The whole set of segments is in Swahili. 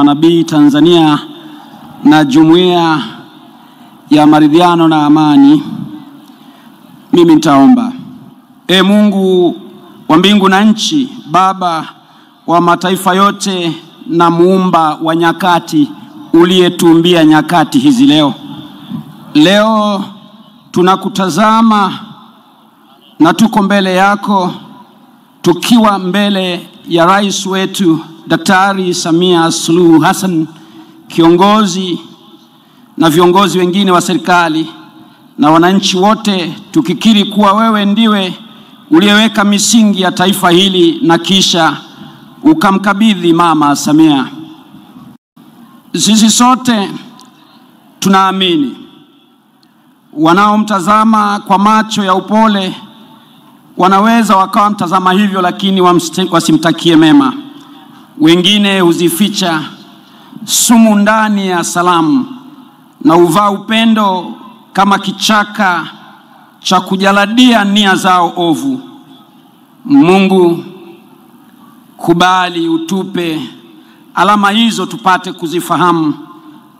Manabii Tanzania na Jumuiya ya Maridhiano na Amani, mimi nitaomba. E Mungu wa mbingu na nchi, Baba wa mataifa yote na muumba wa nyakati, uliyetuumbia nyakati hizi leo. Leo tunakutazama na tuko mbele yako, tukiwa mbele ya rais wetu Daktari Samia Suluhu Hassan, kiongozi na viongozi wengine wa serikali na wananchi wote, tukikiri kuwa wewe ndiwe uliyeweka misingi ya taifa hili na kisha ukamkabidhi Mama Samia. Sisi sote tunaamini wanaomtazama kwa macho ya upole wanaweza wakawa mtazama hivyo, lakini wasimtakie mema. Wengine huzificha sumu ndani ya salamu na uvaa upendo kama kichaka cha kujaladia nia zao ovu. Mungu, kubali utupe alama hizo tupate kuzifahamu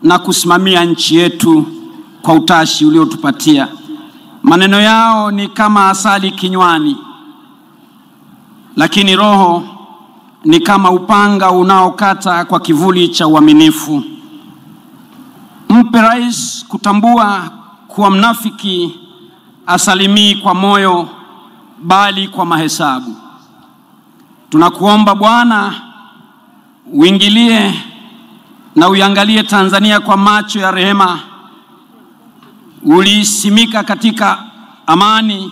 na kusimamia nchi yetu kwa utashi uliotupatia. Maneno yao ni kama asali kinywani, lakini roho ni kama upanga unaokata kwa kivuli cha uaminifu. Mpe rais kutambua kuwa mnafiki asalimii kwa moyo bali kwa mahesabu. Tunakuomba Bwana uingilie na uiangalie Tanzania kwa macho ya rehema. Ulisimika katika amani,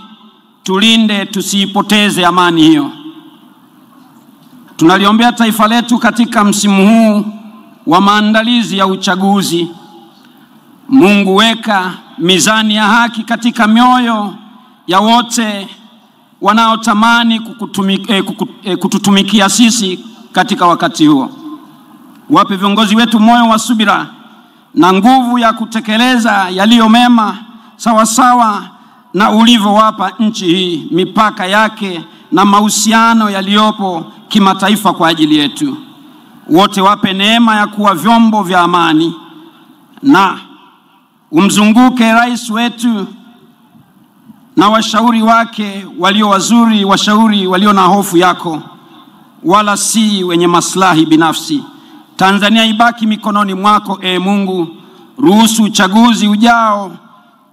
tulinde tusiipoteze amani hiyo. Tunaliombea taifa letu katika msimu huu wa maandalizi ya uchaguzi. Mungu, weka mizani ya haki katika mioyo ya wote wanaotamani kututumikia sisi katika wakati huo. Wape viongozi wetu moyo wa subira na nguvu ya kutekeleza yaliyo mema sawasawa na ulivyowapa nchi hii, mipaka yake na mahusiano yaliyopo kimataifa kwa ajili yetu. Wote wape neema ya kuwa vyombo vya amani, na umzunguke rais wetu na washauri wake walio wazuri, washauri walio na hofu yako, wala si wenye maslahi binafsi. Tanzania ibaki mikononi mwako, e Mungu. Ruhusu uchaguzi ujao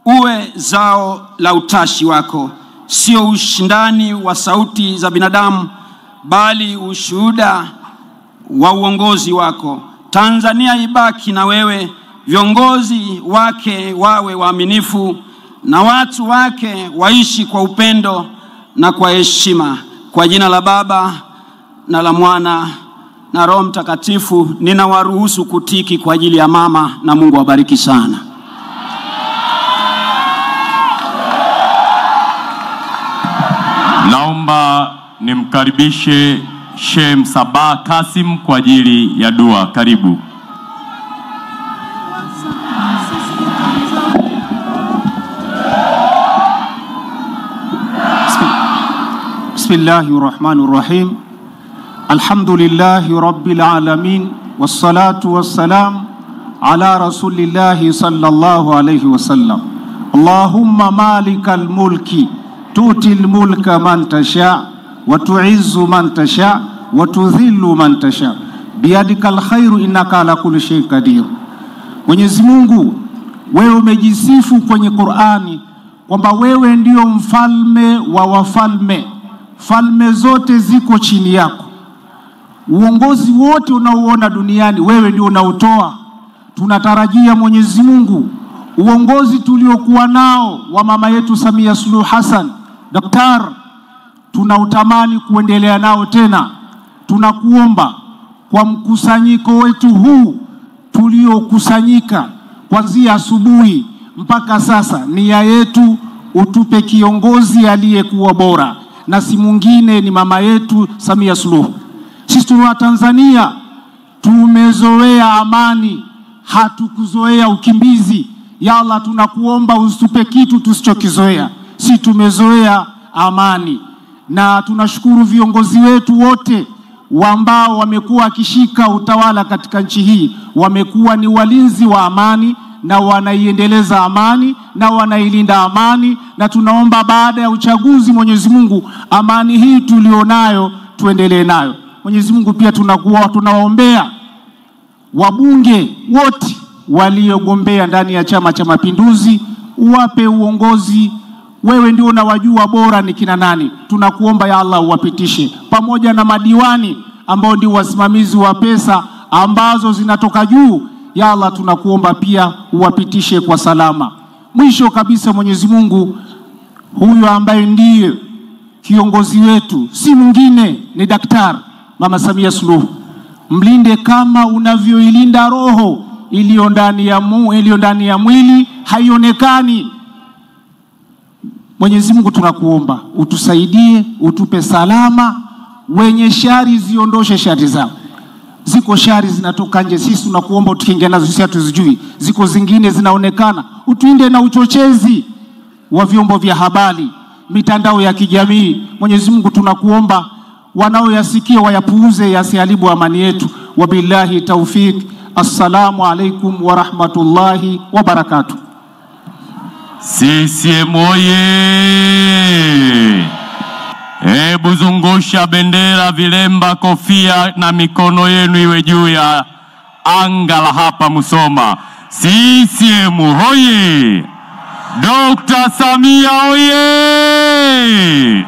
uwe zao la utashi wako, sio ushindani wa sauti za binadamu, bali ushuhuda wa uongozi wako. Tanzania ibaki na wewe, viongozi wake wawe waaminifu na watu wake waishi kwa upendo na kwa heshima. Kwa jina la Baba na la Mwana na Roho Mtakatifu, ninawaruhusu kutiki kwa ajili ya mama, na Mungu awabariki sana. Naomba nimkaribishe Sheikh Msabah Kasim kwa ajili ya dua. Karibu. Bismillahirrahmanirrahim. Alhamdulillahi Rabbil Alamin, wassalatu wassalam ala Rasulillahi sallallahu alayhi wasallam. Allahumma malikal mulki tutil mulka man tasha wa tu'izzu man tasha wa tudhillu man tasha biyadikal khairu innaka ala kulli shay'in qadir. Mwenyezi Mungu, wewe umejisifu kwenye Qur'ani kwamba wewe ndio mfalme wa wafalme, falme zote ziko chini yako. Uongozi wote unaoona duniani wewe ndio unaotoa. Tunatarajia Mwenyezi Mungu, uongozi tuliokuwa nao wa mama yetu Samia Suluhu Hassan Daktari, tunautamani kuendelea nao tena. Tunakuomba kwa mkusanyiko wetu huu tuliokusanyika kuanzia asubuhi mpaka sasa, nia yetu utupe kiongozi aliyekuwa bora, na si mwingine ni mama yetu Samia Suluhu. Sisi wa Tanzania tumezoea amani, hatukuzoea ukimbizi. Ya Allah, tunakuomba usitupe kitu tusichokizoea. Si tumezoea amani, na tunashukuru viongozi wetu wote ambao wamekuwa wakishika utawala katika nchi hii wamekuwa ni walinzi wa amani na wanaiendeleza amani na wanailinda amani, na tunaomba baada ya uchaguzi, Mwenyezi Mungu, amani hii tulionayo tuendelee nayo. Mwenyezi Mungu, pia tunawaombea wabunge wote waliogombea ndani ya Chama cha Mapinduzi, uwape uongozi. Wewe ndio unawajua bora ni kina nani. Tunakuomba ya Allah uwapitishe, pamoja na madiwani ambao ndio wasimamizi wa pesa ambazo zinatoka juu. Ya Allah, tunakuomba pia uwapitishe kwa salama. Mwisho kabisa, Mwenyezi Mungu, huyu ambaye ndiye kiongozi wetu si mwingine ni Daktari Mama Samia Suluhu, mlinde kama unavyoilinda roho iliyo ndani ya mwili haionekani. Mwenyezi Mungu, tunakuomba utusaidie, utupe salama. Wenye shari ziondoshe shari zao. Ziko shari zinatoka nje, sisi tunakuomba utukinge nazo, sisi hatuzijui. Ziko zingine zinaonekana, utuinde na uchochezi wa vyombo vya habari, mitandao ya kijamii. Mwenyezi Mungu, tunakuomba wanaoyasikia wayapuuze, yasiharibu amani yetu. Wabillahi taufik. Assalamu alaikum wa rahmatullahi wa barakatuh. CCM oye! Hebu zungusha bendera, vilemba, kofia na mikono yenu iwe juu ya anga la hapa Musoma. CCM oye! Dr. Samia oye!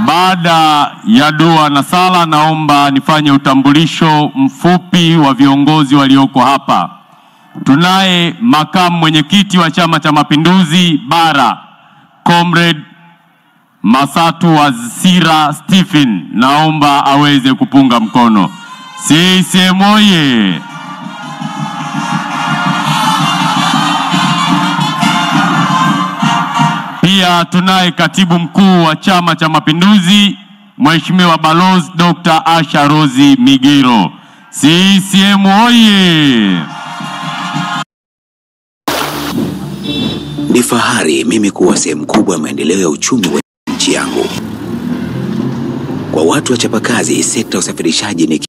Baada ya dua na sala, naomba nifanye utambulisho mfupi wa viongozi walioko hapa. Tunaye makamu mwenyekiti wa Chama cha Mapinduzi Bara, Comrade Masatu Wazira Stephen, naomba aweze kupunga mkono. CCM oye! Pia tunaye katibu mkuu wa Chama cha Mapinduzi, Mheshimiwa Balozi Dr. Asha Rose Migiro. CCM oye! Ni fahari mimi kuwa sehemu kubwa ya maendeleo ya uchumi wa nchi yangu. Kwa watu wachapakazi, sekta ya usafirishaji ni